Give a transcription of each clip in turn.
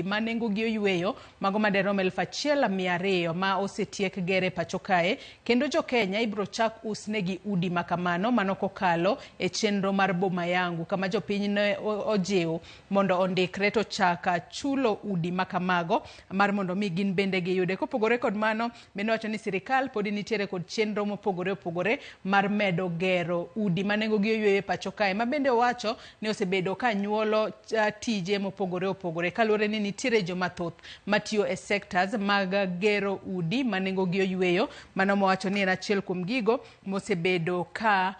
Ma nengogi oyweyo mago maderom 1200 ma osetiek gere pacho kae kendo jo Kenya ibro chak usnegi udi makamano mano kokalo e chenro mar Boma Yangu kama jopiny ne ojiw mondo ondikre to chak chulo udi makamago mar mondo mi gin bende giyude. Kopogore kod mano, bende owacho ni sirikal podi nitiere kod chenro mopogore opogore mar medo gero udi ma nengogi oyweyo e pacho kae ma bende owacho ni osebedo ka nyuolo tije mopogore opogore kaluwore ni nitiere joma thoth matiyo e sectors mag gero udi ma nengogi oyweyo. Mano mowacho ni en achiel kuom gigo mosebedo ka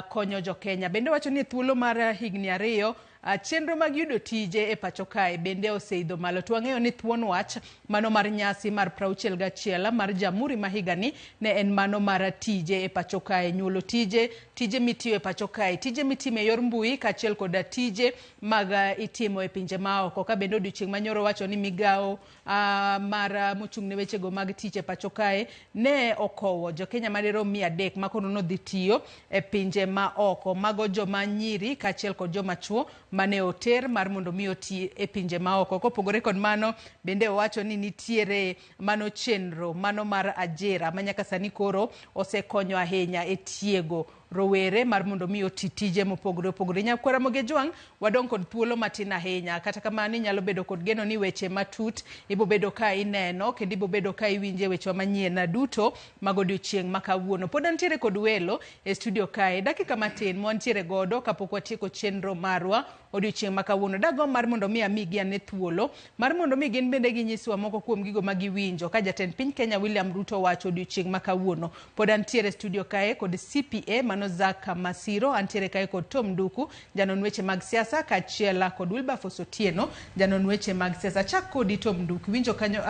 konyo jokenya. Bende owacho ni e thuolo mar higni 2 chenro mag yudo tije e pacho kae bende oseidho malo. To wang'eyo ni thuon wach mano mar nyasi mar 61 mar Jamhuri ma higani ne en mano mar tije e pacho kae, nyuolo tije, tije mitiyo e pacho kae, tije mitimo e yor mbui kaachiel koda tije mag itimo e pinje maoko. Ka bende odiochieng' manyoro wacho ni migawo mar mochung' ne wechego mag tich e pacho kae ne okowo jokenya madirom 300 ma koro nodhi tiyo e pinje ma oko. Mago joma nyiri kaachiel kod joma chuo mane oter mar mondo mi oti e pinje ma oko. Kopogore kod mano, bende owacho ni nitiere mano chenro mano mar ajira ma nyaka sani koro osekonyo ahinya e tiego rowere mar mondo mi oti tije mopogore opogore. Nyakwara Ramogi Ojwang', wadong' kod thuolo matin ahinya. Kata kamano inyalo bedo kod geno ni weche matut ibo bedo ka ineno kendo ibo bedo ka iwinje wechewa manyien duto mag odiochieng' ma kawuono. Pod antiere kod welo e studio kae. Dakika matin mwantiere godo kapok watieko chenro marwa odiochieng' ma kawuono. Dagomb mar mondo mi amigi ane thuolo mar mondo mi gin bende ginyiswa moko kuom gigo ma giwinjo ka jatend piny Kenya William Ruto owacho odiochieng' ma kawuono. Pod antiere studio kae kod CPA mano Zack Masiro, antiere kae kod Tom Nduku, janon weche mag siasa, kaachiel kod Wilberforce Otieno, janon weche mag siasa. Achak kodi Tom Nduku, iwinjo kanyo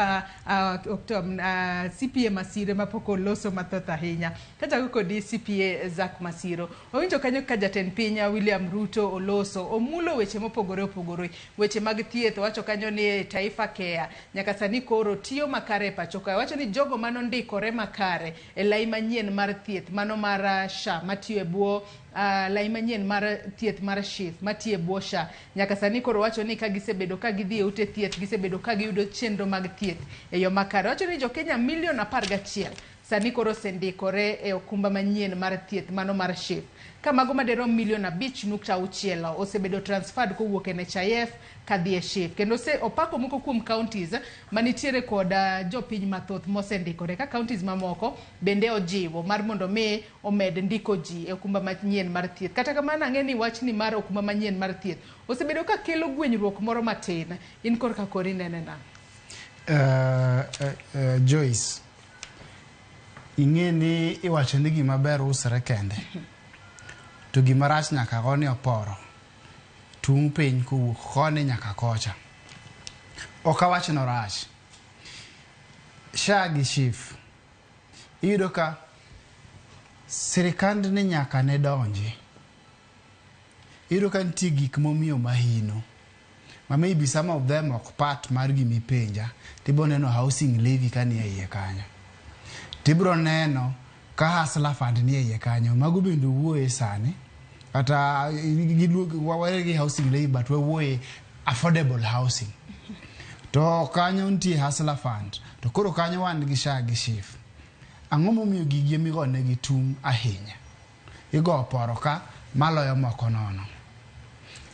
Tom, CPA Masiro mapok oloso mathoth ahinya. Kachako kodi CPA Zack Masiro, wawinjo kanyo ka jatend piny William Ruto oloso, omulo weche mopogore opogore, weche mag thieth, owacho kanyo ni Taifa Care nyaka sani koro tiyo makare e pacho kae. Owacho ni jogo manondikore makare e lai manyien mar thieth mano mar SHA matiyo e bwo lai manyien mar thieth mar SHIF matiyo e bwo SHA nyaka sani koro wacho ni ka gisebedo ka gidhi e ute thieth, gisebedo ka giyudo chenro mag thieth e yo makare. Owacho ni jokenya milion 11 sani koro osendikore e okumba manyien mar thieth mano mar SHIF, ka mago maderom milion 5.6 osebedo transferred kowuok NHIF kadhi e SHIF. Kendo se opako moko kuom counties manitiere kod jopiny mathoth mosendikore, ka counties mamoko bende ojiwo mar mondo mi omed ndiko ji e okumba manyien mar thieth. Kata kamano ang'e ni wachni mar okumba manyien mar thieth osebedo ka kelo gwenyruok moro matin. In korka kori nene nang'o? Joyce, ing'e ni iwacho ni gima ber usre kende, to gima rach nyaka go ni oporo tung' piny kowuok koni nyaka kocha. Ok awach ni orach. SHA gi SHIF iyudo ka sirikand ni nyaka ne donji. Iyudo ka nitie gik momiyo mahino ma maybe some of them ok part mar gimipenja. Tibiro neno housing levy ka nie iye kanyo. Tibiro neno ka hustler fund nie iye kanyo. Mago bende owuoye sani. Kata wawere gi housing levy but wawuoye affordable housing. To kanyo nitie hustler fund. To koro kanyo wan gi SHA gi SHIF. Ang'o momiyo gigi emigo negi tung' ahinya? Igo oporo ka maloyo moko nono.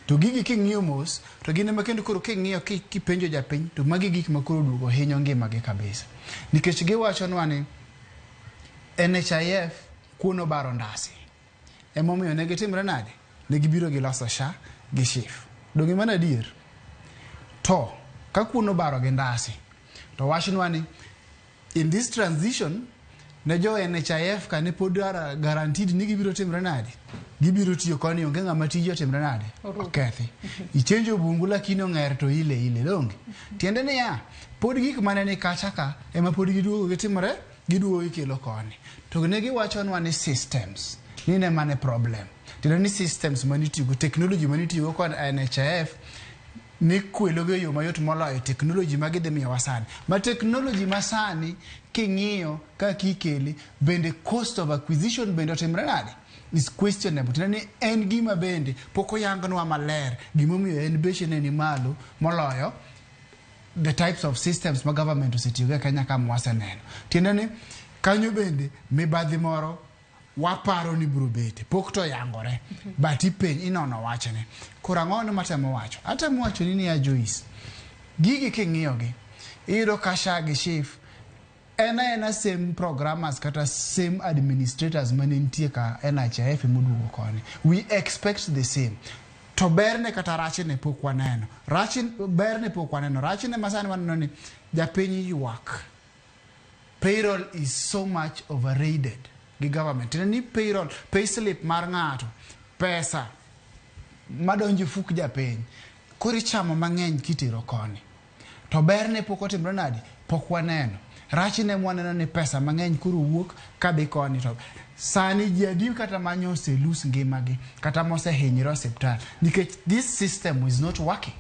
To gigi king'iyo mos, to gin ema kendo koro king'iyo kipenjo japiny, to magi gik ma koro duogo hinyo ngimagi kabisa. Nikech giwachonwa ni NHIF kuon obaro ndasi. Emomiyo ne gitimre nade? Ne gibiro giloso SHA gi SHIF. Donge mano adier? To ka kuon obaro gi ndasi, to wachnwa ni in this transition ne jo NHIF ka ne pod guaranteed ni gibiro timre nade? Gibiro tiyo koni, onge ng'ama tije otimre nade? Okethi. Ichenjo bungu lakini ong'er to ile ile, donge? Tiende niya, pod gik mane ni kacha ka ema pod giduogo gitimore, giduogo gikelo koni. To ne giwachonwa ni systems, ni ne mane problem. Tiende ni systems manitiyogo, technology manitiyogo kod NHIF ni kwelogo e yo mayot moloyo technology ma gidhi miyowa sani. Ma technology ma sani king'iyo kaka ikele, bende cost of acquisition bende otimre nade? Is questionable. Tiende ni en gima bende pok oyangnwa maler gimomiyo en beche ne ni malo moloyo the types of systems ma government osetiyogo e Kenya ka mwaseneno. Tiende ni kanyo bende mibadhi moro waparo ni biro bete, pok to yangore, but ipenj inono wachne. Koro ang'o ni matemo wacho? Atemo wacho ni niya Joyce, gigi king'iyogi, iyudo ka SHA gi SHIF en aena same programmers kata same administrators mane nitie ka NHIF emoduogo koni. We expect the same. To berne kata rachne pok waneno. Berne pok waneno. Rachne masani waneno ni japiny ywak. Payroll is so much overrated gi government. Tiende ni payroll, payslip mar ng'ato, pesa madonjo e fuk japiny, koro ichamo mang'eny kitero koni. To berne pok otimore nade? Pok waneno. Rachne mwaneno ni pesa mang'eny koro wuok kadhi koni to sani ji adi kata manyo oselose ngimagi kata mosehinyre osiptal nikech this system is not working.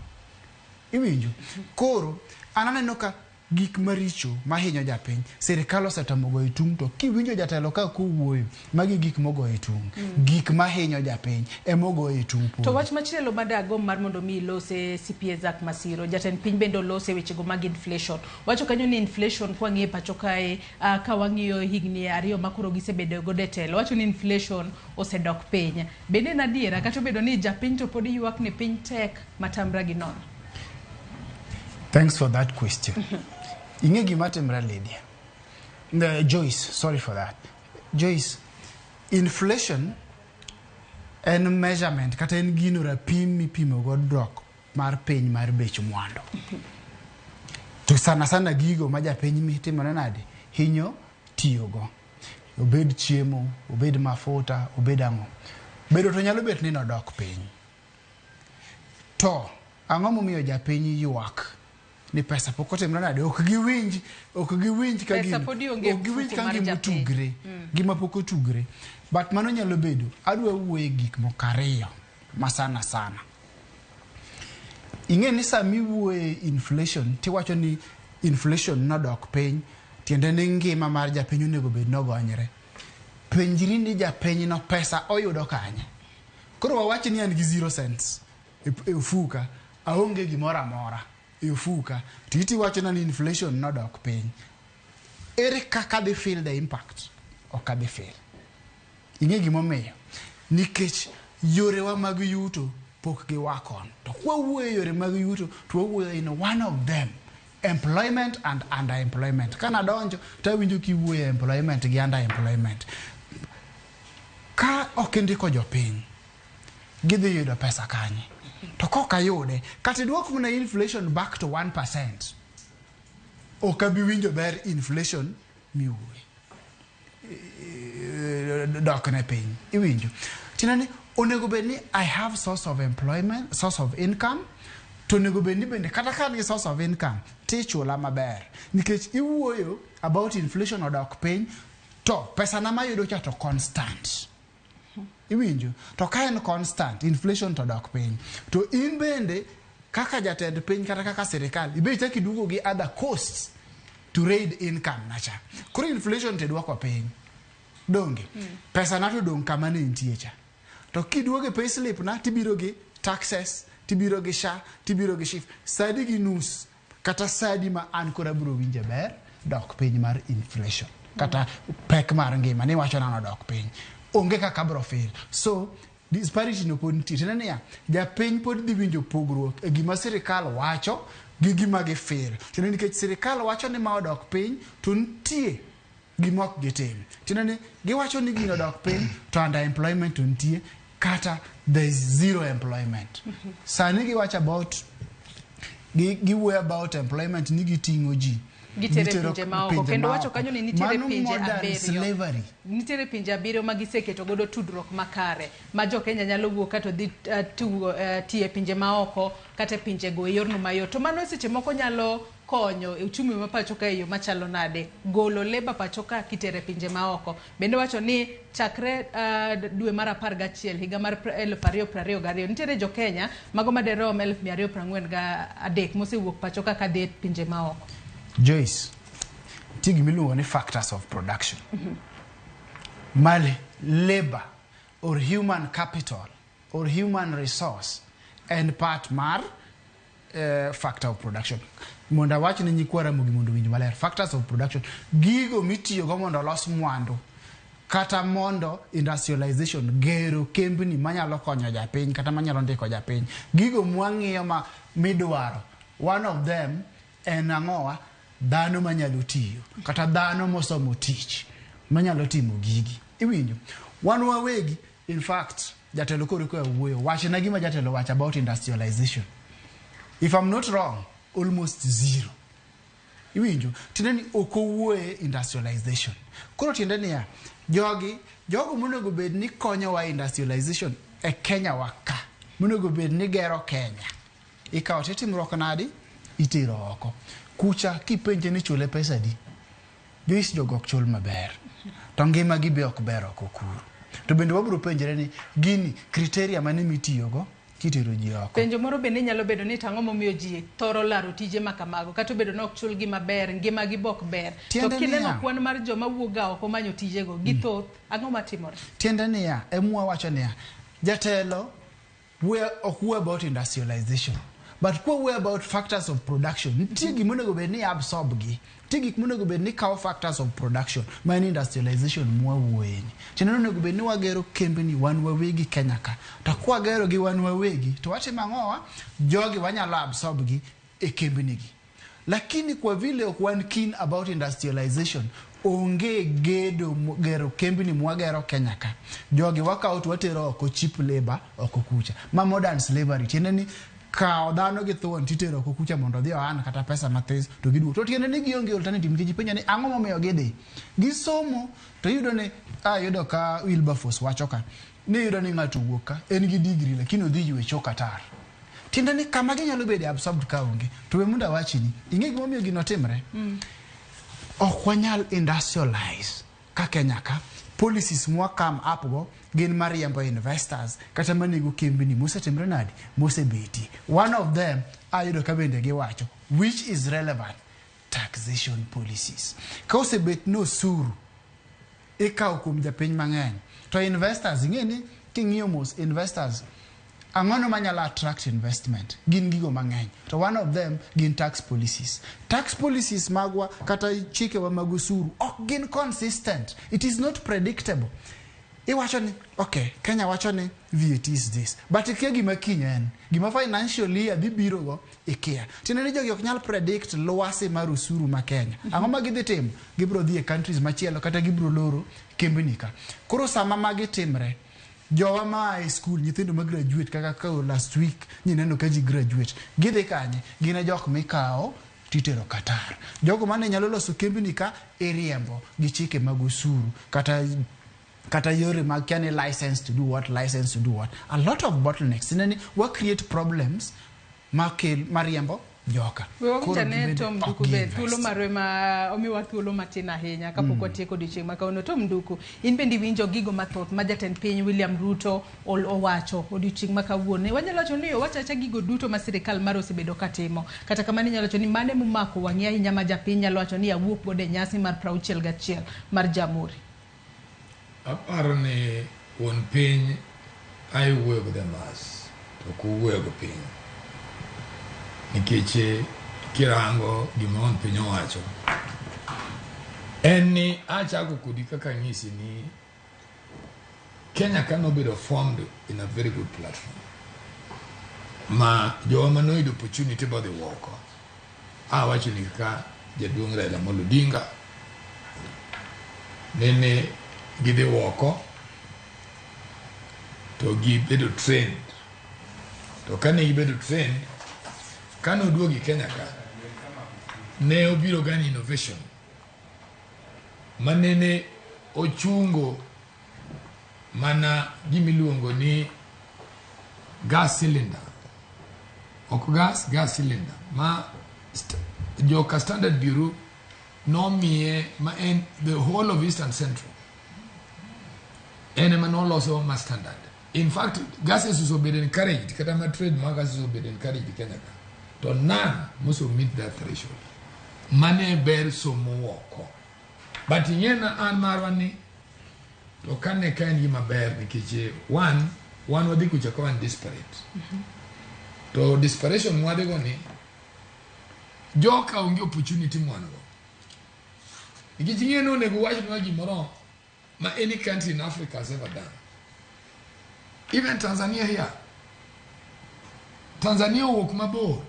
Iwinjo? Koro an aneno ka gik maricho mahinyo japiny sirikal osetemo goyo tung' to kiwinjo jatelo ka kowuoyo magi gik mogoyo tung' gik mahinyo japiny emogoyo tung' To wach machielo madagomb mar mondo mi ilose CPA Zack Masiro, jatend piny bende olose wechego mag inflation. Wacho kanyo ni inflation kwang'iye pacho kae, ka wang'iyo higni 2 makoro gisebedo godo e telo, wacho ni inflation osedok piny. Bende en adiera kata obedo ni japiny to pod ywak ni piny tek matamra gi nono? Thanks for that question. Ing'e gima timre Lydia. Joyce, sorry for that. Joyce, inflation en measurement kata en gino rapim mipimo go dok mar piny mar bech mwandu. To sana sana gigo ma japiny mitimore nade hinyo tiyogo. Obed chiemo, obed mafuta, obed ang'o. Bedo to nyalo bet ni nodok piny. To ang'o momiyo japiny ywak ni pesa pok otimore nade? Ok giwinj ka gino, ok giwinj ka gima otugre, gima pok otugre. But mano nyalo bedo, adwa wuoye gik moko ariyo ma sana sana. Ing'e ni sama iwuoye inflation, tiwacho ni inflation nodok piny, tiende ni ngima mar japiny onego bed nogonyre. Penjri ni japiny no pesa oyudo kanye? Koro wawach ni an gi 0 cents e ofuka, aonge gimoro amora e ofuka, to itiwacho na ni inflation nodok piny. Ere kaka dhi feel the impact? Ok adhi feel. Ing'e gimomiyo? Nikech yorewa mag yuto pok giwakon. To kwawuoyo yore mag yuto, to wawuoyo in one of them, employment and underemployment. Kana donjo, tawinjo kiwuoyo employment gi underemployment. Ka ok indiko jopiny, gidhi yudo pesa kanye? To kok ayude, kata iduok mana inflation back to 1%, ok abi winjo ber inflation miwuoye. Dok ne piny. Iwinjo? Tiende ni onego bed ni I have source of employment, source of income, to onego bed ni bende kata ka an gi source of income, tichula maber. Nikech iwuoyo about inflation odok piny, to pesa na mayudo cha to constant. Iwinjo? To ka en constant, inflation to dok piny. To in bende, kaka jatend piny kata kaka sirikal, ibe ichak iduogo gi other costs to raid income nacha. Koro inflation to iduoko piny. Donge? Pesa na to dong' kama ne nitie cha. To kiduogo e payslip na, tibiro gi taxes, tibiro gi SHA, tibiro gi SHIF. Sadi gi nus, kata sadi ma an koro abiro winje ber, dok piny mar inflation. Kata pek mar ngima, niwacho na nodok piny. Onge kaka abiro feel. So, disparity no pod nitie. Tiende niya, japiny pod dhi winjo pogruok e gima sirikal wacho gi gima gifeel. Tiende nikech sirikal wacho ni ma odok piny, to nitie gima ok gitim. Tiende ni giwacho ni gino odok piny, to underemployment to nitie, kata there is zero employment. Sani giwacho about, giwuoyo about employment ni giting'o ji. Gitere pinje maoko. Kendo wacho kanyo ni nitiere pinje 7. Slavery. Nitiere pinje 7 ma giseketo godo tudruok makare ma jo Kenya nyalo wuok kato dhi tiyo e pinje maoko kata e pinje go e yorno mayot. To mano seche moko nyalo konyo e uchumi ma pacho ka e yo machalo nade, golo leba pacho ka kitere pinje maoko. Bende wacho ni chakre dwe mar 11 higa mar 2022 nitiere jo Kenya mago maderom 243 mosewuok pacho ka kadhi e pinje maoko. Joyce, nitie gima iluongo ni factors of production. Mali, labor or human capital or human resource en part mar factor of production. Mondo awach ne nyikwa Ramogi mondo owinj maler. Factors of production. Gigo mitiyogo mondo olos mwandu. Kata mondo industrialization, gero kembni manyalo konyo japiny kata manyalo ndiko japiny. Gigo mwang'iyo ma midwaro. One of them en ang'owa? Dhano manyalo tiyo. Kata dhano mosomo tich manyalo timo gigi. Iwinjo? Wan wawegi, in fact, jatelo koro koa wuoyo, wachna gima jatelo wacho about industrialization. If I'm not wrong, almost zero. Iwinjo? Tiende ni ok owuoye industrialization. Koro tiende niya, jogi, jogo monego bed ni konyowa industrialization e Kenya wa ka, monego bed ni gero Kenya. Ikawo titimruok nadi? Itero oko. Kucha kipenje ni chule pesa adi? Joyce jogo ok chul maber. To ngima gi be ok ber oko kuro. To bende wabiro penjre ni gini criteria mane mitiyogo kitero ji oko. Penjo moro bende nyalo bedo ni tang'o momiyo ji thoro laro tije ma kamago kata obedo ni ok chulgi maber, ngima gi bok ber. To kineno kwan mar joma wuok ga oko manyo tijego gi thoth, ang'o matimore? Tiende niya, emwa wacho niya, jatelo we ok wuo about industrialization. But kwa wuoyo about factors of production, nitie gima onego bed ni absorb gi. Nitie gik monego bed ni kawo factors of production, ma en industrialization mwawuoye ni. Tiende ni onego bed ni wagero kembni wan wawegi Kenya ka. To kwagero gi wan wawegi, to watimo ang'owa? Jogi wanyalo absorb gi e kembni gi. Lakini kwa vile ok wan keen about industrialization, onge gedo gero kembni mwagero Kenya ka. Jogi wakawo to watero oko cheap labor oko kucha. Ma modern slavery, tiende ni kawo dhano gi thuon titero oko kucha mondo odhi oan kata pesa mathis to giduogo. To tiende ni gionge alternative nikech ipenjo ni ang'o momiyo gidhi. Gisomo to iyudo ni ayudo ka Wilberforce wacho ka ni iyudo ni ng'ato owuok ka en gi degree lakini odhi ywecho Qatar. Tiende ni kama ginyalo bede absorbed ka onge. To we mondo awachni, ing'e gimomiyo gino timre? Ok wanyal industrialize ka Kenya ka. Policies mwa come up go gin mariembo investors kata manego kembni mosetimre nadi mosebetie. One of them ayudo ka bende giwacho which is relevant, taxation policies. Ka osebet no osuru ikawo kuom japiny mang'eny to investors ing'e ni king'iyo mos investors ang'ono manyalo attract investment gin gigo mang'eny to one of them gin tax policies. Tax policies magwa kata chikewa mag osuru ok gin consistent, it is not predictable. Iwacho ni okay, Kenya wacho ni VAT is this, but ikia gima kiny en gima financial year dhi biro go ikia. Tiende ni jogi ok nyal predict lwasi mar osuru ma Kenya. Ang'o ma gidhi timo? Gibiro dhi e countries machielo kata gibiro loro kembni ka. Koro sama magi timre, jowa ma e school, nyithindo ma graduate kaka ka last week nyineno ka ji graduate, gidhi kanye? Gin e jok mikawo titero Qatar. Jogo mane nyalo loso kembni ka iriembo gi chike mag osuru kata yore mag kia ni license to do what, license to do what. A lot of bottlenecks. Tiende ni wa create problems makel mariembo joka. We ane Tom Nduku be thuolo marwe ma omiwa thuolo matin ahinya kapok watieko odiochieng' ma kawuono. Tom Nduku, in bende iwinjo gigo mathoth ma jatend piny William Ruto owacho odiochieng' ma kawuono. Wanyalo wacho ni owacho acha gigo duto ma sirikal mare osebedo katimo. Kata kamano inyalo wacho ni mane momako wang'i ahinya ma japiny nyalo wacho ni awuok godo e nyasi mar 61 mar Jamhuri. Aparo ni wuon piny ae wuoyo gi the mass to ok owuoyo gi piny. Nikech kirango gima wuon piny owacho en ni achako kodi kaka anyisi ni Kenya ka nobedo formed in a very good platform ma jowa manoyudo opportunity bodhi oko awacho ni kaka jaduong' Raila Amolo Odinga nene gidhi oko to gibedo trained to kane gibedo trained kane oduogi Kenya ka ne obiro gani innovation manene ochungo mana gimiluongo ni gas cylinder ok gas cylinder ma joka Standard Bureau nomiye ma en the whole of Eastern Central en ema noloso ma standard. In fact, gases osebedo encouraged kata ma trade mar gases osebedo encouraged Kenya ka to none mose meet that threshold. Mane ber somo oko but ing'e na an marwa ni to kane ka en gima ber nikech one wan wadhi kucha ka wan desperate to desperation mwadhigo ni Joka onge opportunity mwan go. Nikech ing'e ni onego wachnwa gimoro ma any country in Africa has ever done. Even Tanzania here. Tanzania owuok mabor.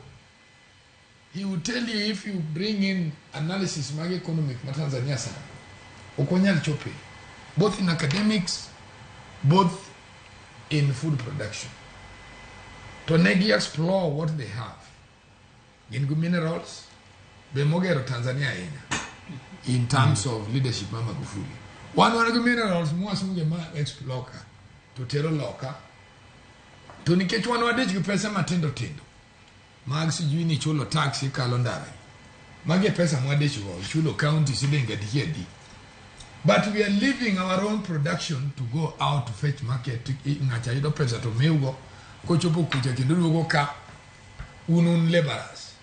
He will tell you if you bring in analysis mag economic ma Tanzania sani, ok wanyal chope. Both in academics, both in food production. To ne gi explore what they have. Gin gi minerals, be mogero Tanzania ahinya in terms of leadership ma Magufuli. Wan gi minerals mwasunge ma explore ka, to tero loka. To nikech wan wadich gi pesa matindo tindo, mag sijui ni chulo tax ikalo ndara. Magi e pesa mwadich go, chulo county siling adi adi. But we are leaving our own production to go out to fetch market. Ng'acha yudo pesa to miugo, kochopo kucha kendo duogo ka, un laborers.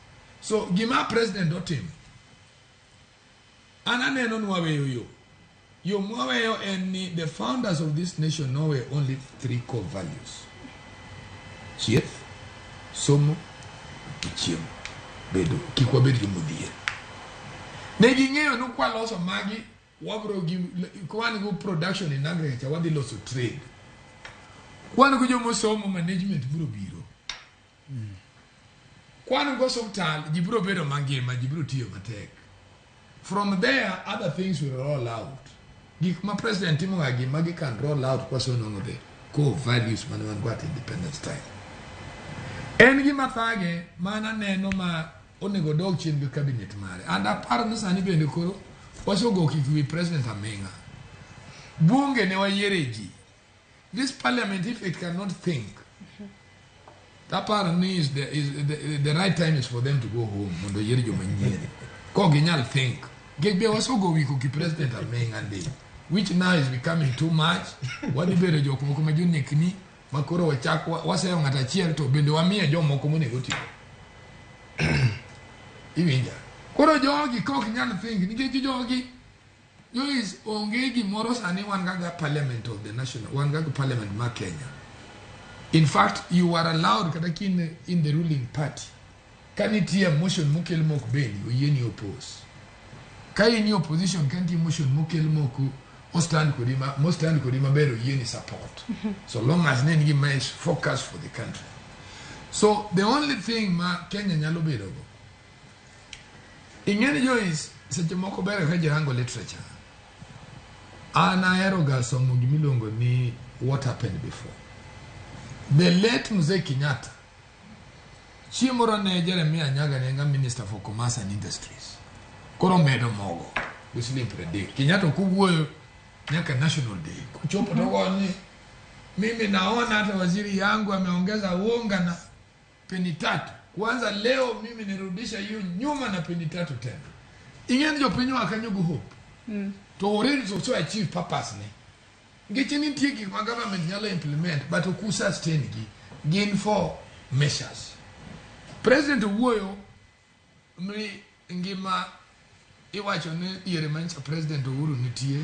So gima president otimo, an aneno ni waweyo yo. Yo mwaweyo en ni the founders of this nation noweyo only three core values. Chieth, somo, gi chiemo. Bedo, kik wabed jomodhier. Ne ging'eyo ni kwaloso magi, wabro gi, kwan go production in agriculture, wadhi loso trade. Kwan go jomosomo management biro biro. Kwan go osuptal, ji biro bedo mangima, ji biro tiyo matek. From there, other things will roll out. Gik ma president timo ga gi magi can roll out kwasenwang'o the core values mane wan go at independence time. En gima thage mana neno ma onego dog chien gi cabinet mare. And aparo ni sani bende koro wasego kik wi president aming'a. Bunge ne wayiere ji. This parliament, if it cannot think, aparo ni is the right time is for them to go home mondo oyier joma nyien. Kok ginyal think. Nikech be wasego wiko ki president aming'a ndi. Which now is becoming too much. Wadhi bedo jok moko ma jonekni ma koro wachak waseyo ng'ato achiel to bende wamiyo jomoko monego tigo. Iwinja? Koro jogi kok nyal think nikech jogi Joyce onge gimoro sani wan gaga parliament of the national wan gaga parliament ma Kenya. In fact, you are allowed kata kin in the ruling party. Ka nitie motion mokel mok beni oyieni oppose. Ka in e opposition ka nitie motion mokel mok ostand kodi ma mostand kodi maber oyieni support. So long as ne en gima is focus for the country. So the only thing ma Kenya nyalo bedo go ing'eni Joyce seche moko ber ka ji rango literature an ahero ga somo gimiluongo ni what happened before the late Mzee Kenyatta chieng' moro ne Jeremiah Nyaga ne en ga minister for commerce and industries koro medo mogo gi siling 30 Kenyatta ok owuoyo nyaka national day kochopo to ogo ni mimi naona hata waziri yangu ameongeza unga na peni 3 kwanza leo mimi nirudisha hiyo nyuma na peni 3 tena ing'e ni jopiny oa kanyo go hope to already to so achieve purpose ne nikech nitie gik ma government nyalo implement but ok sustain gi gin for measures president owuoyo ni ngima iwacho ni diere manyicha president Uhuru nitie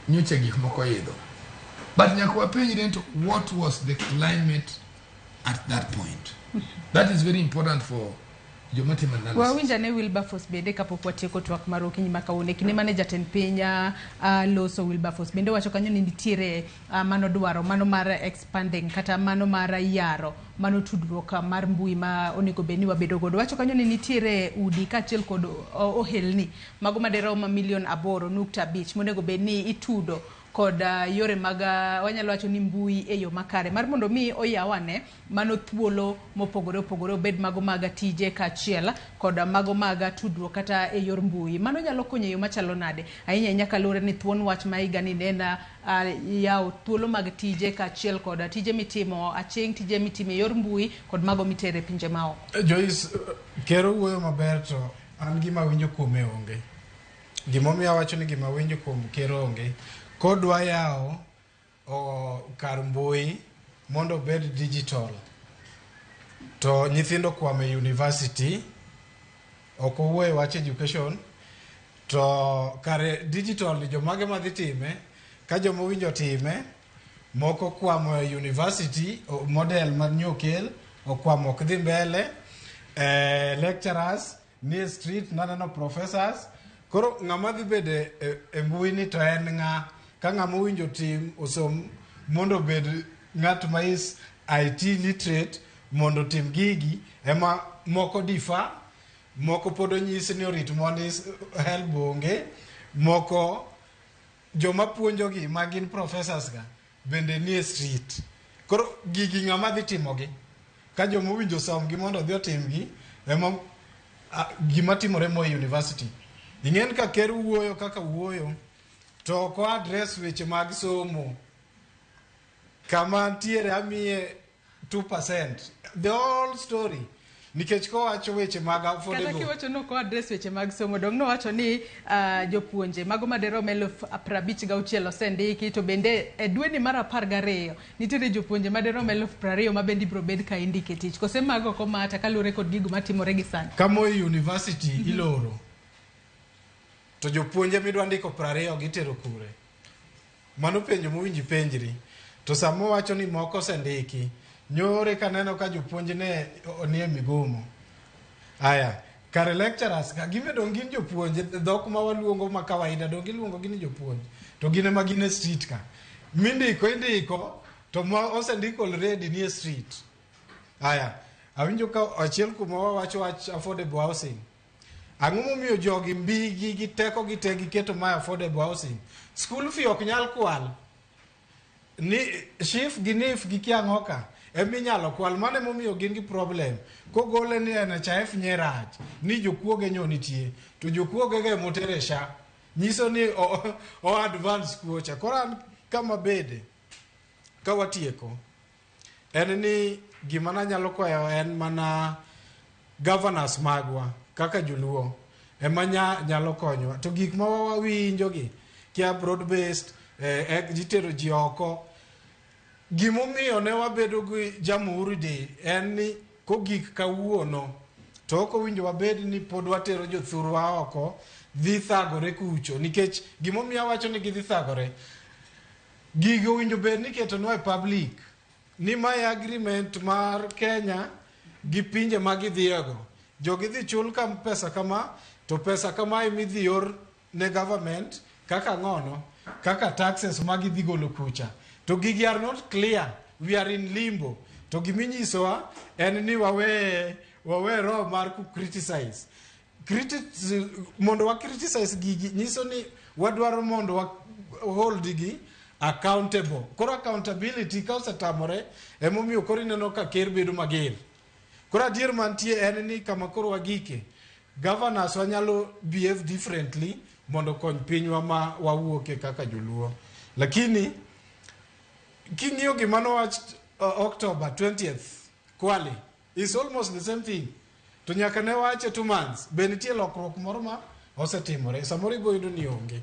nyocha gik moko idho but nyaka wapenjre to what was the climate at that point that is very important for joma timo analysis Wawinj ane Wilberforce bende kapok watieko twak mar okinyi ma kawuono. E kinde mane jatend piny loso Wilberforce bende wacho kanyo ni nitiere mano dwaro mano mar expanding kata mano mar yaro mano tudruok mar mbui ma onego bed ni wabedo godo. Wacho kanyo ni nitiere udi kaachiel kod ohelni mago madirom milion 8.5 monego bed ni itudo kod yore mag wanyalo wacho ni mbui e yo makare mar mondo mi oyaw ane mano thuolo mopogore opogore obed mago mag tije kaachiel kod mago mag tudruok kata e yor mbui. Mano nyalo konyo e yo machalo nade ahinya ahinya kaluwore ni thuon wach ma higa ni ne en yawo thuolo mag tije kaachiel kod tije mitimo aching', tije mitimo e yor mbui kod mago mitere e pinje maoko. Joyce, ker owuoyo maber to an gima awinjo kuome onge. Gimomiyo awacho ni gima awinjo kuom ker onge, kodwa yawo kar mbui mondo obed digital to nyithindo kwamo e university ok owuoyo e wach education to kare digital ni jomage madhi time ka joma owinjo time moko kwamo e university model manyokel okwamo ok dhi mbele. Lecturers nie street, naneno professors. Koro ng'ama dhi bedo e mbui ni to en ng'a? Ka ng'ama owinjo tim osom mondo obed ng'at ma is IT literate mondo otim gigi, ema moko difa, moko pod onyisi ni orit mondi HELB onge, moko joma puonjogi ma gin professors ga bende nie street. Koro gigi ng'ama dhi timogi? Ka joma owinjo somgi mondo odhi otimgi, ema gima timore Moi University. Ing'en ka ker wuoyo kaka wuoyo, to ok o address weche mag somo. Kama ntiere amiye 2%. The whole story. Nikech kowacho weche mag Kata affordable. kiwacho ni ok address weche mag somo, dong nowacho ni jopuonje mago maderom 56,000 osendiki, to bende e dweni mar 12 nitiere jopuonje maderom 20,000 ma bende ibiro bed ka indike e tich. Kose mago ok omata kaluwore kod gigo matimore gi sani? Ka Moi University iloro, to jopuonje midwa ndiko 20 gitero kure? Mano penjo mowinjo ipenjri. To sama owacho ni moko osendiki, nyore kaneno ka jopuonj ne nie migomo. Aya, kare lecturers ka gin be dong gin jopuonj, dhok ma waluongo ma kawaida dong iluongo gi ni jopuonj. To gin ema gin e street ka. Mindiko indiko, to ma osendiko already nie street. Aya, awinjo ka achiel kuom wawacho wach affordable housing. Ang'o momiyo jogi mbigi gi teko gi te giketo ma affordable housing? School fee ok nyal kwal. Ni SHIF gi NHIF gi kia ang'o ka eminyalo kwal. Mano emomiyo gin gi problem. Kogole ni NHIF nye rach, ni jokuoge nyo nitie, to jokuoge go emotere SHA. Nyiso ni o advance kuocha. Koro an kama bede, ka watieko, en ni gima nanyalo kwayo en mana governors magwa kaka joluo ema nyalo konyowa. To gik ma wawinjo gi, kia broad based, gitero ji oko. Gimomiyo ne wabedo gi Jamhuri Day en ni kogik kawuono to ok owinjo wabed ni pod watero jothurwa oko dhi thagore kucho, nikech gimomiyo awacho ni gidhi thagore, gigo owinjo bed ni iketonwa e public ni mae agreement mar Kenya gi pinje ma gidhiyego. Jogi dhi chul kam pesa kama, to pesa kama emidhi or ne government kaka ng'ono, kaka taxes ma gidhi golo kucha. To gigi are not clear, we are in limbo. To giminyisowa en ni wawe roho mar ku criticize. Mondo wa criticize gigi nyiso ni wadwaro mondo wa hold gi accountable. Koro accountability ka osetamore, emomiyo koro ineno ka ker bedo mager. Koro adier mantie en ni kama koro wagike, governors wanyalo behave differently mondo okony pinywa ma wawuoke kaka joluo. Lakini king'iyo gima nowach October 20th, Kwale, is almost the same thing. To nyaka ne wache 2 months, be nitie lokruok moro ma osetimore? Samoro ibo yudo ni onge.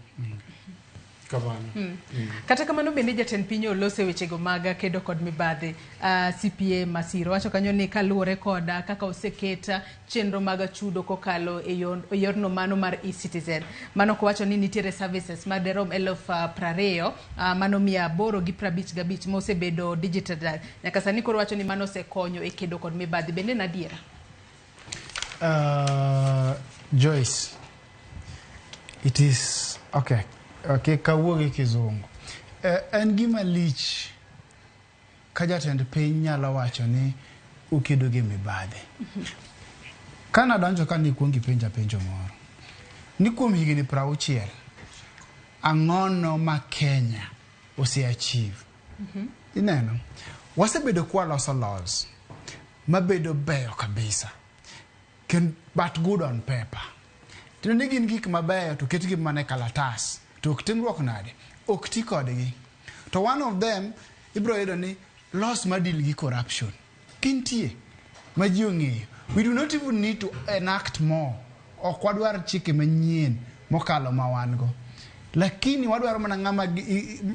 Kamano. Kata kamano bende jatend piny olose wechego mag kedo kod mibadhi. CPA Masiro wacho kanyo ni kaluwore kod kaka oseket chenro mag chudo kokalo e yorno mano mar e-Citizen. Mano kowacho ni nitiere services maderom 20,855 mano mosebedo digital. Nyaka sani koro wacho ni mano osekonyo e kedo kod mibadhi. Bende en adiera? Joyce, it is okay. Okay, kawuo gi kizungu. En gima lich ka jatend piny nyalo wacho ni ukedo gi mibadhi. Kana donjo ka nikuongo ipenja penjo moro. Ni kuom higni 60, ang'ono ma Kenya ose achieve? Ineno, wasebedo kwa loso laws mabedo beyo kabisa. But good on paper. Tiende ni gin gik mabeyo to ketgi mana e kalatas. To ok timruok nade? Ok ti kodgi. To one of them ibiro yudo ni laws ma deal gi corruption. Gintie ma ji ong'eyo. We do not even need to enact more. Ok wadwar chike manyien mokalo ma wan go. Lakini wadwaro mana ng'ama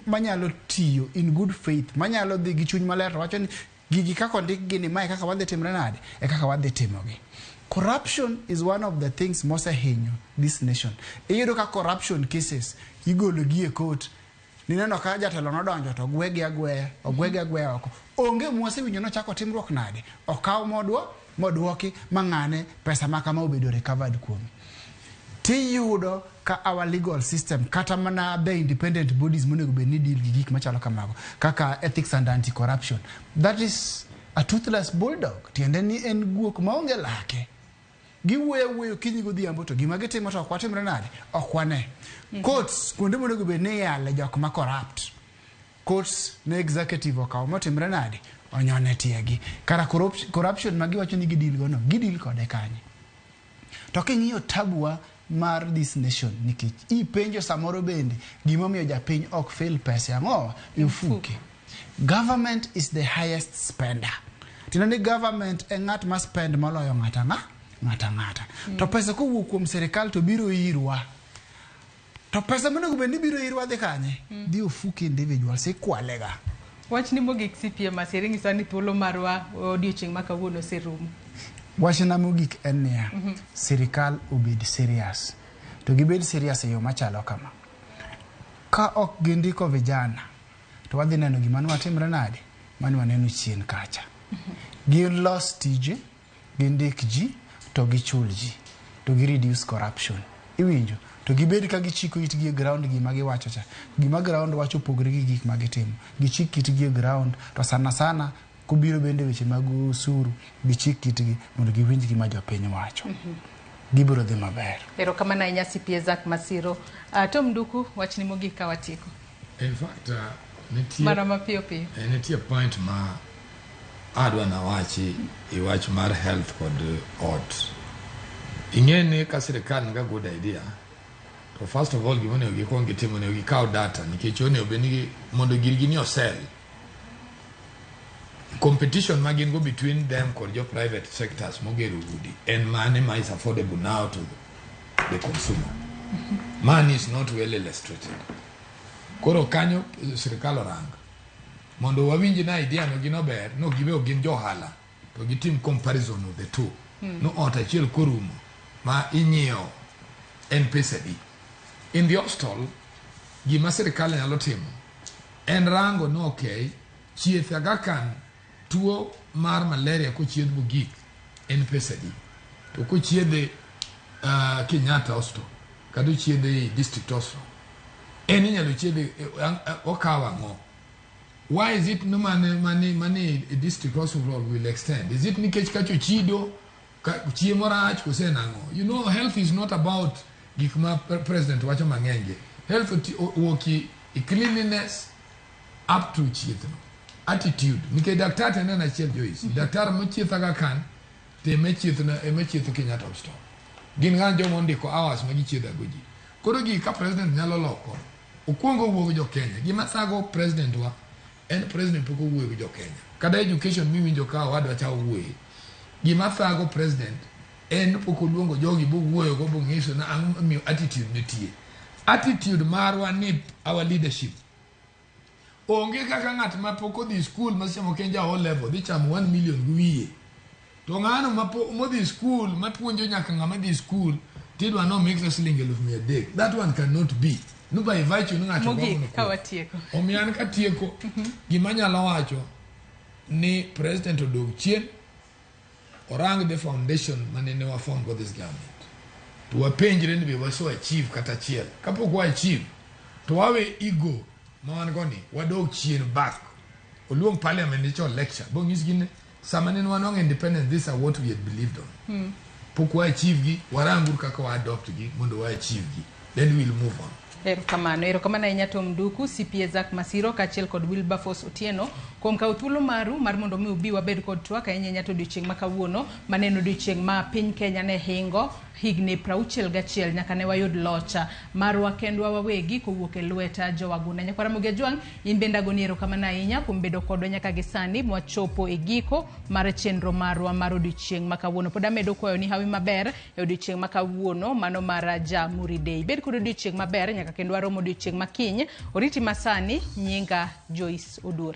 manyalo tiyo in good faith, manyalo dhi gi chuny maler to wacho ni gigi kaka ondikgi ni mae kaka wadhi timre nade, e kaka wadhi timogi. Corruption is one of the things mosehinyo this nation. Iyudo ka corruption cases igolo gi e court. Nineno ka jatelo nodonjo to ogwegi agweya, ogwegi agweya oko. Onge mwasewinjo nochako timruok nade. Okaw modwa, Modwoki ma ng'ane pesa ma kama obedo recovered kuome. Tiyudo ka our legal system kata mana the independent bodies monego bed ni deal gi gik machalo kamago kaka ethics and anti-corruption, that is a toothless bulldog. Tiende ni en guok maonge lake. Giwuoyo awuoyo okinyi godhiambo to gima gitimo to ok watimre nade? Ok wane. Courts kuonde monego bed ni iyale jok ma corrupt. Courts ne executive okawo motimre nade? Onyone tiegi. Kara corruption ma giwacho ni gideal go no, gideal kode kanye? To king'iyo tabua mar this nation nikech ipenjo samoro bende gimomiyo japiny ok fail pesa ang'o e ofuke. Government is the highest spender. Tiende ni government e ng'at ma spend moloyo ng'ata ng'a ng'ata ng'ata. To pesa kowuok kuom sirikal to biro irwa. To pesa monego bed ni biro irwa dhi kanye? Dhi ofuke individuals ikwale ga. Wachni mogik CPA Masira nyisowa ni thuolo marwa odiochieng' ma kawuono oserumo. Wachna mogik en niya, sirikal obed serious. To gibed serious e yo machalo kama. Ka ok gindiko vijana, to wadhi neno gima nwatimre nade? Mane waneno chien kacha. Gilos tije, gindik ji, to gichul ji, to gi reduce corruption. Iwinjo? To gibed ka gichiko itgi e ground gima giwacho cha. Gima ground wacho opogore gi gik ma gitimo. Gichik itgi e ground, to sana sana kobiro bende weche mag osuru, gichik itgi mondo giwinj gima jopiny wacho. Gibiro dhi maber. Erokamano ahinya CPA Zack Masiro. Tom Nduku, wachni mogik ka watieko. In fact, nitie Mana mapiyo piyo. Nitie point ma adwa nawachi e wach mar health kod ot. Ing'e ni ka sirikal niga good idea, to first of all gima onego gikuong gitim onego gikaw data nikech onego bed ni mondo girgi ni osell. Competition ma gin go between them kod jo private sectors mogero udi en mane ma is affordable now to the consumer. Money is not well illustrated. Koro kanyo sirikal orang mondo wawinj na idea no gino ber no gibe ok gin jo ohala to gitim comparison of the two. No ot achiel korumo ma inyiewo en pesa adi. In the hostel gima sirikal nyalo timo en rango no okay chieth Aga Khan tuo mar malaria kochiedh mogik en pesa adi to kochiedhe Kenyatta Hospital kata ochiedhe e district hospital en inyalo chiedhe okawo ang'o. Why is it no mane mane mane e district hospital will extend? Is it nikech kacho chido ka, chiemo rach kose nang'o? You know, health is not about gik ma president wacho mang'eny gi. Health owuok i cleanliness up to chieth no. Attitude. Nikech daktari to en en achiel Joyce. Daktari mochieth Aga Khan to ema chieth na ema chietho Kenyatta Hospital. Gin ng'a joma ondiko hours ma gichiedhago ji. Koro gigi ka president nyalo loko, okuongo owuo gi jo Kenya. Gima thago president wa en president pok owuoyo gi jo Kenya. Kata education miwinjo ka owadwa cha owuoye. Gima thago president en pok oluongo jogi bowuoyo go bong'iso na ang'o momiyo attitude nitie. Attitude marwa ni our leadership. Onge kaka ng'at ma pok odhi school ma seche moko en ja O level dhi chamo 1 million gi wiye. To ng'ano ma modhi school mapuonjo nyaka ng'ama dhi school tidwa no mix siling 300,000. That one cannot be. No by virtue ni ng'ato Mogik ka watieko. Omiyo an katieko gima anyalo wacho ni president odog chien orang the foundation mane ne waform go this government. To wapenjre ni be wase achieve kata achiel. Kapok wa achieve to wawe ego ma wan go ni wadog chien back. Oluong parliament ni cho lecture. Bonyisgi ni sama ne wanwang'o independence these are what we had believed on. Pok wa achieve gi, warangur kaka wa adopt gi mondo wa achieve gi. Then we'll move on. Erokamano, erokamano ahinya Tom Nduku, CPA Zack Masiro kaachiel kod Wilberforce Otieno kuom kawo thuolo maru mar mondo mi ubi wabed kod twak ahinya ahinya to odiochieng' ma kawuono mane en odiochieng' ma piny Kenya ne hingo higni 61 nyaka ne wayud loch marwa kendwa wawegi kowuok e lwet jowagunda. Nyakwara Ramogi Ajwang', in bende agoni erokamano ahinya kuom bedo kodwa nyaka gi sani mwachopo e giko mar chenro marwa mar odiochieng' ma kawuono. Pod amedo kwayo ni hawi maber e odiochieng' ma kawuono mano mar Jamhuri Day. Bed kod odiochieng' maber nyaka kendo warom odiochieng' ma kiny. Oriti masani, nyinga Joyce Oduor.